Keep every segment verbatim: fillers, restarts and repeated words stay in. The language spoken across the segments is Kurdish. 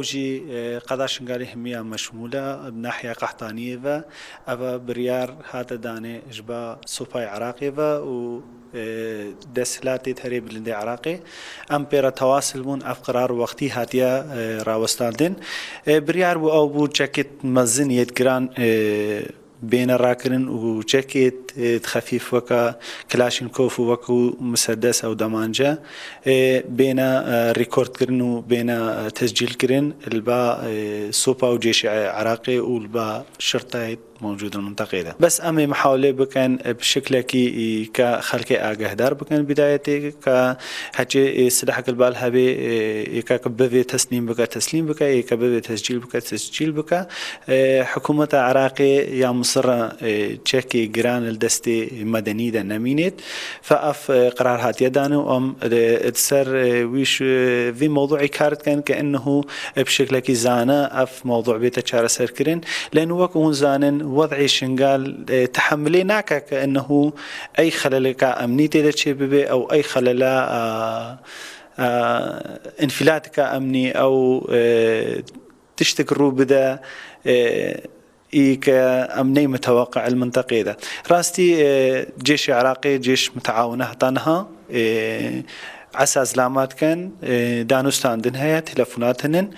Ew jî, e, qeda Şingalê hemiya meşmûl e, nahiya Qehtaniyê ve. Ev biryar hate danê ji ba Supay Iraqê ve û, e, desthilatê herê bilindê Iraqê. Em pê re tewasil bûn, ev qirar wextî hatiye, e, rawestandin. E, biryar bû ew bû çekêt mezin yêt giran, e, bêne rakirin û çekêt, e, xefîf weke Kilaşînkov û wekû misedes ew demance, e, bêne, e, rîkordkirin û bêne, e, tescîlkirin li ba, e, sopa û cêşê Iraqê û li ba şirtayê mewcûd li minteqê de. Bes em ê mihawlê bikin, e, bi şiklekî, e, ke xelkê agehdar bikin bidayetê ke heçê, e, silahek li bal hebê, e, êke ke bivê teslîm bike, teslîm bike, êke bivê tescîl bike, tescîl bike. E, hikûmeta Iraqê ya Misir re, e, çekê giran li destê medenî de nemînêt. Fe ev, e, qirar hatiye dane û em, e, di ser, e, wî ş-, vî mewduî kar dikin ke ennehu, e, bi şeklekî zane ev mewdu bête çareserkirin. Lên wek hûn zanin, wed'ê Şingal, e, tehemilê nake ke ennehu ey xeleleka emnî tê de çêbibe, ew ey xelela, e, e, înfîlatika emnî, ew, e, tiştek rû bide, e, î ke em ney miteweqi li minteqê de. Rastî, e, cêşê Iraqê, cêş miteawine heta niha, e, esa zilama dikin, e, danûstandin heye, telefonat hinin.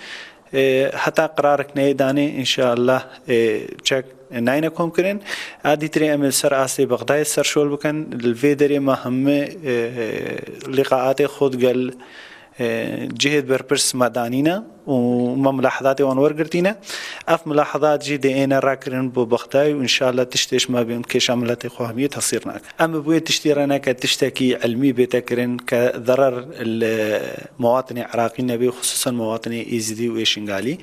E, heta qirarek neyê danê, înşallah, e, çek nayne komkirin. A dîtirê em ê li ser astê Bexdayê serşol bikin. Li vê derê me hemî, e, e, lîqaatê xwe digel e, cihêt berpirs me danîne û me milahezatê wan wergirtîne. Ev milahezat jî dê êne rakirin bo Bexdayê û înşallah tiştê ji me bên kêşa miletê xwe hemiyê tesîr nake. Em bi wê tiştî re neke tiştekî ilmî bête kirin ke zerer li mewatinê Iraqî nebê, xisûsan mewatinê Êzidî û ê Şingalî.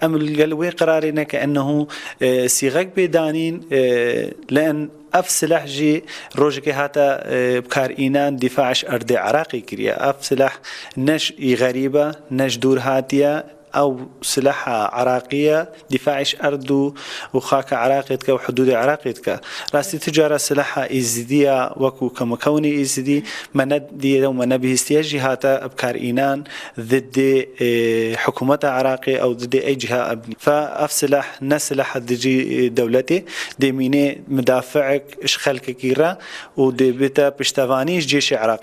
Em li gel wê qirarê neke ennehu, e, sîxek bê danîn, e, lên Ev silah jî rojekê hate, e, bikar înan dîfa ji erdê Iraqê kiriye. Ev silah ne ji î xerîb e, ne ji dûr hatiye. Ew silaha Iraqî ye, dîfa ji erd û, û xaka Iraqê dike û hudûdê Iraqê dike. Rastî tu cara silaha Êzidî ya wekû kemikewnê Êzidî me nediye û me nebihîstiye jî hate bikar înan didê, e, hikûmeta Iraqê ew didê ey ciha ebnî. Fe ev silah ne silaha dijî, e, dewletê, dê mînê midafiek ji xelkekî re û dê bête piştevanî ji cêşê Iraqê.